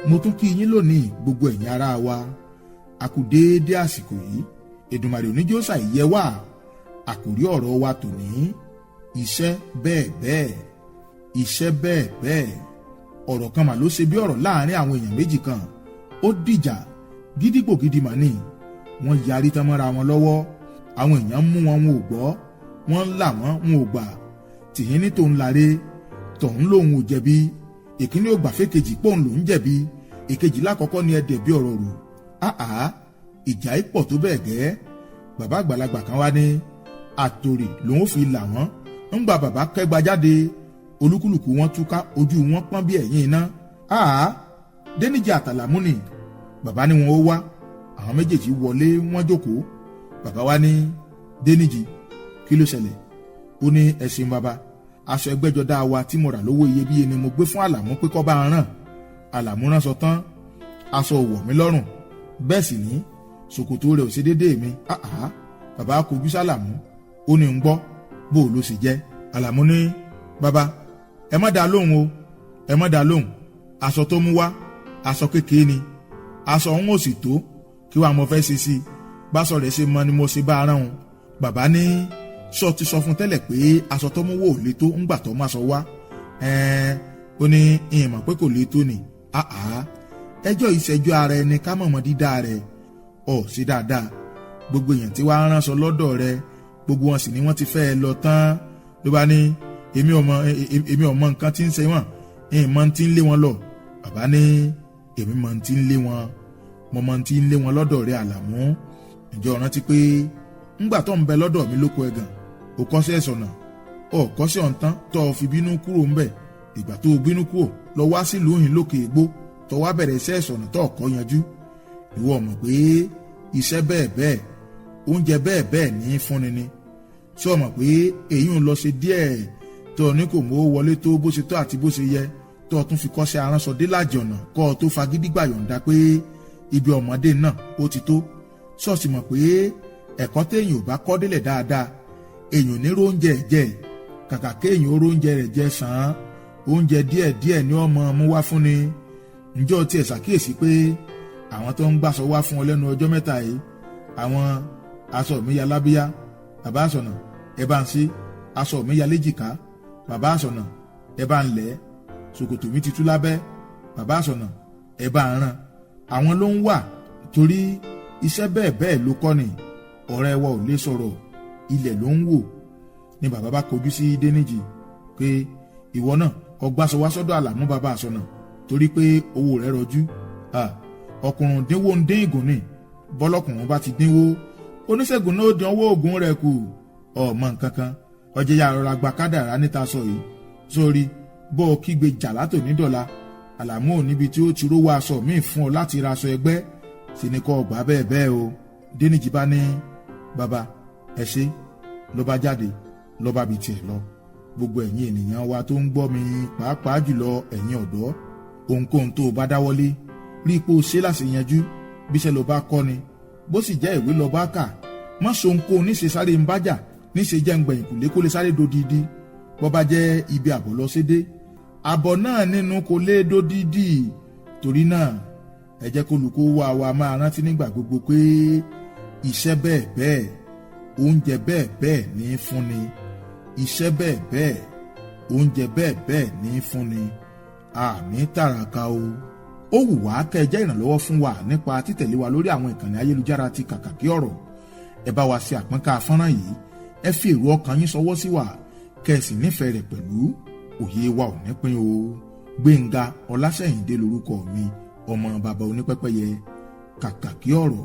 Mo tún kí yín lónìí, gbogbo ẹ̀yin ará wa. A kú déédé àsìkò yìí. Èdùmàrè oníjósà ìyẹ wà. Àkòrí ọ̀rọ̀ wa tòní: iṣẹ́ bẹ́ẹ̀ bẹ́ẹ̀, iṣẹ́ bẹ́ẹ̀ bẹ́ẹ̀. Ọ̀rọ̀ kan mà ló ṣe bí ọ̀rọ̀ láàrin àwọn èèyàn méjì kan. Ó dìjà gídígbò gidi mà ní. Wọ́n yarí tán mọ́ra wọn lọ́wọ́. Àwọn èèyàn mú wọn, wọn ò gbọ́. Wọ́n ń là wọ́n, wọn ò gbà. Tìyín ní tòun láre, tọ̀hún lòun ò jẹ̀bi. Ìkíní ò gbà fẹ́kejì pòun lòún jẹ̀bi. Ìkejì lákọ̀ọ́kọ́ ni ẹ dẹ̀bi ọ̀rọ̀ rù. Áà, ìjà yìí pọ̀ tó bẹ́ẹ̀ gẹ́. Bàbá àgbàlagbà kan wá ní àtòrì lòun fi là wọ́n. Ńgbà bàbá kẹ́gba jáde, olúkúlùkù wọn túká, ojú wọn pọ́n bí ẹ̀yìn iná. Áà, Déníjì àtàlàmú ni bàbá ní wọn ó wá. Àwọn méjèèjì wọlé, wọn jókòó. Bàbá wa ní, "Déníjì, kí ló ṣẹlẹ̀?" Ó ní, "Ẹ ṣeun bàbá. Aṣọ ẹgbẹ́jọdá wa tí mo rà lówó iyebíye ni mo gbé fún Àlàmú pé kó bá ń ràn. Àlàmú ránṣọ tán, aṣọ ò wọ̀ mí lọ́rùn, bẹ́ẹ̀ sì ní ṣòkòtò rẹ̀ ò ṣe déédéé mi." Àhá, bàbá kojú sálàmú. Ó ní, "Ń gbọ́, bó ló ṣe jẹ́?" Àlàmú ní, "Bàbá, ẹ má dá lóhùn o, ẹ má dá lóhùn. Aṣọ tó mú wá, aṣọ kékeré ni. Aṣọ òun ò sì tó. Kí wàá mo fẹ́ ṣe sí i? Báṣọ rẹ̀ ṣe mọ ni mo ṣe bá ara òun." Bàbá ní, "Sọ ti sọ fún tẹ́lẹ̀ pé aṣọ tó mú wò lè tó ńgbà tó má sọ wá?" Ẹ̀ẹ́n, ó ní, "Ìmọ̀ pé kò lè tó ni." Àhá, ẹjọ́ ìṣẹ́jọ́ ara ẹni ká mọ̀mọ́ dídá rẹ̀ ọ̀ sí dáadáa. Gbogbo èèyàn tí wàá ránṣọ lọ́dọ̀ rẹ, gbogbo wọn sì ni wọ́n ti fẹ́ ẹ lọ tán. Ló bá ní, "Èmi ò mọ nǹkan tí ń ṣe wọ́n, ìmọ̀ tí ń lé wọn lọ." Bàbá ní, "Èmi mọ̀ tí ń lé wọn, mo mọ̀ tí ń lé wọn lọ́dọ̀ rẹ, Àlàmú. Ǹjẹ́ o rántí pé ńgbà tó ń bẹ lọ́dọ̀ mi lóko ẹ̀gàn, ò kọ́sẹ́ ẹ̀sọ̀nà, ò kọ́sẹ́ ọ̀ǹtán tó o fi bínú kúrò ńbẹ̀? Ìgbà tó o bínú kúrò lọ wá sílùú òyìn lókè ègbó, tó wá bẹ̀rẹ̀ iṣẹ́ ẹ̀sọ̀nà tó ọ̀kọ́ yanjú. Ìwọ mọ̀ pé iṣẹ́ bẹ́ẹ̀ bẹ́ẹ̀, oúnjẹ bẹ́ẹ̀ bẹ́ẹ̀ ní í fúnni ni? Ṣé o mọ̀ pé èyí ń lọ ṣe díẹ̀ tó o ní kò mówó wọlé tó bó ṣe tó àti bó ṣe yẹ, tó o tún fi kọ́ṣẹ́ aránṣọ dé lájì ọ̀nà kọ́ ọ tó fagídí gbà yọ̀ǹda pé ibi ọmọdé náà ó ti tó? Ṣọ́ọ̀ṣì mọ̀ pé ẹ̀kọ́ téèyàn ò bá kọ́ délẹ̀ dáadáa, èèyàn ò ní róúnjẹ jẹ? Kàkà kéèyàn ó róúnjẹ rẹ̀ jẹ sàn án, oúnjẹ díẹ̀díẹ̀ ni ọmọ mú wá fún ni. Ǹjọ́ o tiẹ̀ ṣàkíyèsí pé àwọn tó ń gbàsọ wá fún ọ lẹ́nu ọjọ́ mẹ́ta yìí, àwọn aṣọ mi ya lábíyá, bàbá àsọ̀nà, ẹ bá ń sí; aṣọ mi ya léjìká, bàbá àsọ̀nà, ẹ bá ń lẹ̀; ṣòkòtò mi ti tú lábẹ́, bàbá àsọ̀nà, ẹ bá ń rán, àwọn ló ń wà torí iṣẹ́ bẹ́ẹ̀ bẹ́ẹ̀ ló kọ́ ni? Ọ̀rẹ́ wa ò lè sọ̀rọ̀, ilẹ̀ ló ń wò." Ni bàbá bá kojú sí Déníjì pé, "Ìwọ náà ọgbàsọ wá sọ́dọ̀ Àlàmú bàbá àsọ̀nà torí pé owó rẹ̀ rọjú. Ọkùnrin dínwó ń dín ìgùn ni. Bọ́lọ́kùnrin bá ti dínwó, oníṣègùn náà ó dín owó oògùn rẹ̀ kù. Ọmọ nǹkan kan ọjọ́ yà rọra gba kádàrá níta sọ yìí sórí. Bó o kígbe jà látòní dọ̀la, Àlàmú ò níbi tí ó ti rówó aṣọ míì fún ọ láti ra aṣọ ẹgbẹ́ sì ni kò gbà bẹ́ẹ̀ bẹ́ẹ̀ o." Déníjì bá ní, "Bàbá, ẹ ṣe." Ló bá jáde, ló bá bi tiẹ̀ lọ. Gbogbo ẹ̀yin ènìyàn wa tó ń gbọ́ mi, pàápàá jùlọ ẹ̀yin ọ̀dọ́, ohunkóhun tó o bá dáwọ́lé, rí i pé o ṣe láṣeyanjú. Bíṣẹ́ ló bá kọ́ ni, bó sì jẹ́ ìwé lọ bá kà, má so ohunkóhun níṣe sáré ń bájà, níṣe jẹ́ ń gbẹ̀yìn kùlé kó lè sáré dodidi. Bó bá jẹ́ ibi àbọ̀ lọ sédé, àbọ̀ náà nínú kò lè dodidi. Torí náà, ẹ jẹ́ kó olùkó wa wa máa rántí nígbà gbogbo pé iṣẹ́ bẹ́ẹ̀ bẹ́ẹ̀, oúnjẹ bẹ́ẹ̀ bẹ́ẹ̀ ní í fúnni. Iṣẹ́ bẹ́ẹ̀ bẹ́ẹ̀, oúnjẹ bẹ́ẹ̀ bẹ́ẹ̀ ní í fúnni. Àní tàràkà o. Ó wù wá kẹ́ ẹ jẹ́ ìrànlọ́wọ́ fún wa nípa títẹ̀lé wa lórí àwọn ìkànnì ayélujára ti Kàkàkí Ọ̀rọ̀. Ẹ bá wa ṣe àpọ́nká fọ́nrán yìí, ẹ fi èrò ọkàn yín ṣọwọ́ sí wa, kẹ́ ẹ sì nífẹ̀ẹ́ rẹ̀ pẹ̀lú. Òye wa ò ní pín o. Gbénga Ọlásẹ̀yìndé lórúkọ mi, ọmọ bàbá onípẹ́pẹ́yẹ. Kàkàkí Ọ̀rọ̀.